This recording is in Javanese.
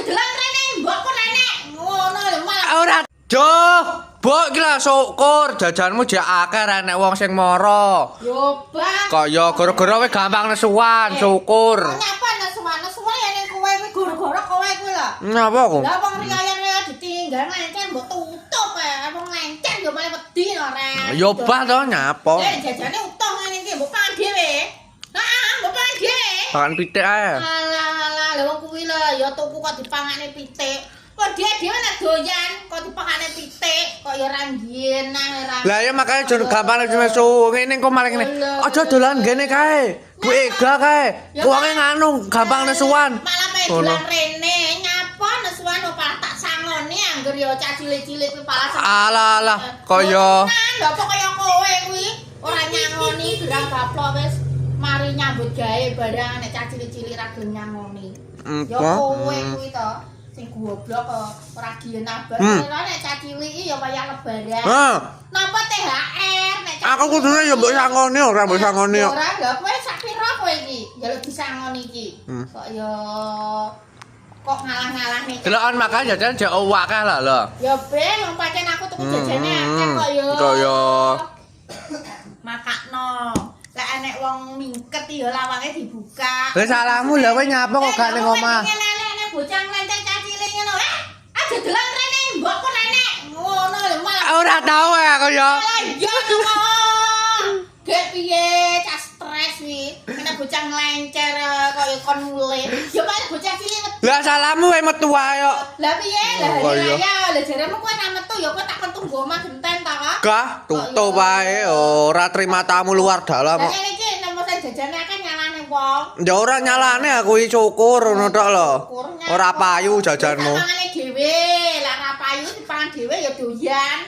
dolan rene, mbokku rene. Ngono lho malah. Ora. Jo, mbok iki lah syukur jajanmu jek akeh ra enek wong sing mara. Yo, Bang. Kaya gara-gara kowe gampang nesuan, syukur. Kok nyapa nesuan, nesuan ya ning kowe kuwi gara-gara kowe kuwi lho. Nyapa aku? Lah wong riyaya ditinggal nglencen mbok tutup ae. Wong nglencen yo malah wedi no, Ren. Yo bah to nyapa. Eh, jajane utuh ngene iki mbok pangan dhewe. Heeh, mbok pangan dhewe. Pangan pitik ae. Alah alah, lha wong kuwi lho ya tuku kok dipangane pitik. Kok dia dhewe nek doyan kok dipangane pitik, kok ya ora ngenah ora. Lah ya makanya aja gampang nesu. Ngene kok malah ngene. Aja dolan ngene kae. Bu Ega kae. Wonge nganu gampang nesuan. Malah pengen Ngono. dolan rene, nyapa nesuan kok malah tak sangoni angger ya cah cilik-cilik kuwi malah sangoni. Alah alah kaya Tenan, lha apa kaya kowe kuwi ora nyangoni gerang gaplok wis mari nyambut gawe barang nek cah cilik-cilik ra gelem nyangoni. Ya Apa? kowe kuwi to sing goblok kok ora genah banget. Nek cah cilik iki ya wayah lebaran. Hah. Napa THR nek cah Aku kudune ya mbok sangoni ora mbok sangoni kok. Ora, lha kowe sak pira kowe iki? Njaluk disangoni iki. Kok ya kok ngalah-ngalah nih. Delokan makan jajan jek akeh lah lho. Ya ben wong pancen aku tuku jajane akeh kok ya. Kok ya. Makakno. Lek enek wong mingket ya lawange dibuka. Lah salahmu lah kowe nyapa kok gak ning omah. Nek bocah nglenceng cah cilik ngono, eh aja dolan rene, mbokku rene. Ngono lho malah. Ora tau ya aku ya. Malah ya kok. Gek piye cah stres kuwi. Nek bocah nglencer kaya kon mulih. Ya paling bocah cilik metu. Lah salahmu wae metu wae kok. Lah piye? Lah Oh, hari iya. raya, lah jaremu kowe ra metu ya kowe tak kon tunggu omah genten ta kok. Gah, tutup wae ora terima tamu luar dalam Lah kok. ngene iki nek mesen jajane akeh nyalane wong. Ya ora nyalane aku iki syukur ngono tok lho. Ora payu jajanmu. Pangane dhewe, lah ra payu dipangan dhewe ya doyan.